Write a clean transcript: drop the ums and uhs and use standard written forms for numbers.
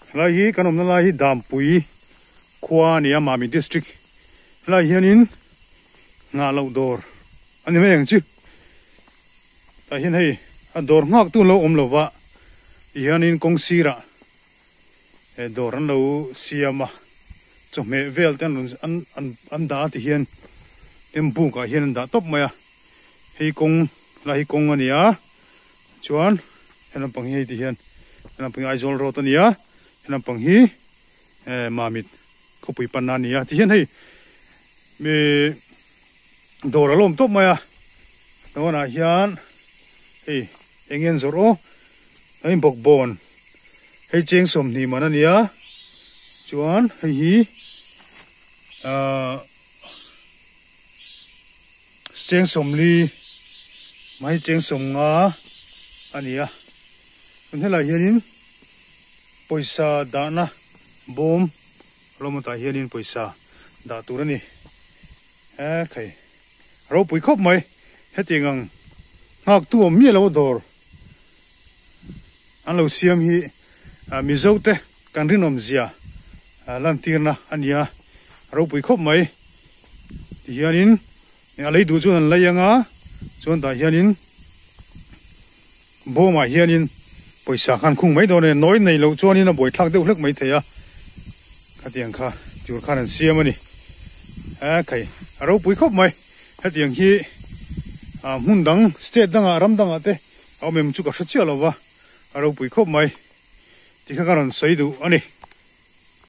Helai hi kan awmna lai hi Dampui khua a ni a, Mami District. Helai hianin nghah loh dawr a ni mai ang chu. Tah hian hei a dawr nghak tu an lo awm lo va, tihianin kawng sirah he dawr an lo siam a, chawhmeh vel te an rawn an an an dah a tihian tin buk ah hian an dah tawp mai a, hei kawng helai hi kawng a ni a, chuan he lampang hi hei tihian he lampang hi Aizawl road a ni a, he lampang hi eh Mamit khawpui panna a ni a, tihian hei ih dawr a lawm tawp mai a, dawnah hian hei eng nge an zawrh aw hei bawkbawn hei cheng 20 man a ni a chuan hei hi ahh cheng 40 mai cheng 50 a ni a chuan helaiah hianin pawisa dahna bawm a lawm tah hianin pawisa dah tur a ni he khai ropui khawp mai hetiang ang nghak tu awm miah lo dawr an lo siam hi Mizo te kan rinawm zia lantirna a ni a ropui khawp mai ti hianin a lei duh chuan an lei anga chuan tah hianin bawmah hianin pawisa khan khung mai dawn a ni nawi nei loh chuanin a buaithlak deuh hlek mai thei a khatiang kha tur khan an siam a ni a khai a ropui khawp mai hetiang hi ah hmun dang state dangah ram dangah te a awm em chu ka hre chiah lo va a ropui khawp mai tikha ka rawn sawi duh a ni.